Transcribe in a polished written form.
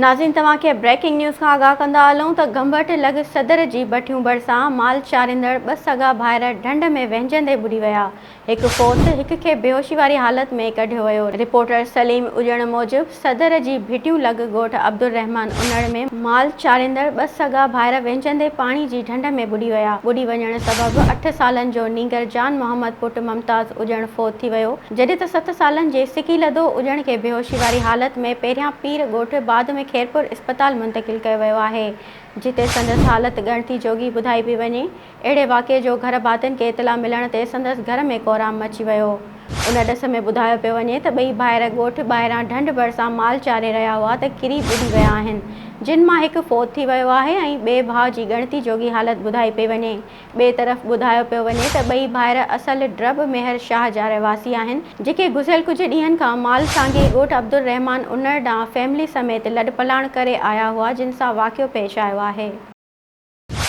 ناظرين توهان کي بريڪنگ نيوز کان آگاهه ڪندا هلون ته گمبٽ لڳ صدر جي بٺيون ڀرسان مال چاريندڙ ٻه سڳا ڀائر ڍنڍ ۾ وهنجندي ٻڏي ويا، هڪ فوت، هڪ کي بيهوشي واري حالت ۾ ڪڍيو ويو. رپورٽر سليم اڄڻ موجب صدر جي ڀٽيون لڳ ڳوٺ عبدالرحمان انڙ ۾ مال چاريندڙ ٻه سڳا ڀائر وهنجندي پاڻي جي ڍنڍ ۾ ٻڏي ويا، ٻڏي وڃڻ سبب اٺ سالن جو نينگر جان محمد پٽ ممتاز اڄڻ فوت ٿي ويو، جڏهن ته ست سالن جي سڪيلڌو اڄڻ کي بيهوشي واري حالت ۾ پهريان پير ڳوٺ بعد ۾ خيرپور اسپتال منتقل ڪيو ويو آهي جتي سندس حالت ڳڻتي جوڳي ٻڌائي پئي وڃي. اهڙي واقعي جو گهر ڀاتين کي اطلاع ملڻ تي سندس گهر ۾ ڪهرام مچي ويو. ان ڏس ۾ ٻڌايو پيو وڃي ته ٻئي ڀائر ڳوٺ ٻاهران ڍنڍ ڀرسان مال چاري رهيا هئا ته ڪري ٻڏي ويا آهن جن مان هڪ فوت ٿي ويو آهي ۽ ٻئي ڀاء جي ڳڻتي جوڳي حالت ٻڌائي پئي وڃي. ٻئي طرف ٻڌايو پيو وڃي ته ٻئي ڀائر اصل ڊرٻ ميهر شاهه جا رهواسي آهن، جيڪي گذريل ڪجهه ڏينهن کان مال سانگي ڳوٺ عبدالرحمان انڙ ڏانهن فيملي سميت لڏپلاڻ ڪري آيا هئا جن سان واقعو پيش آيو آهي.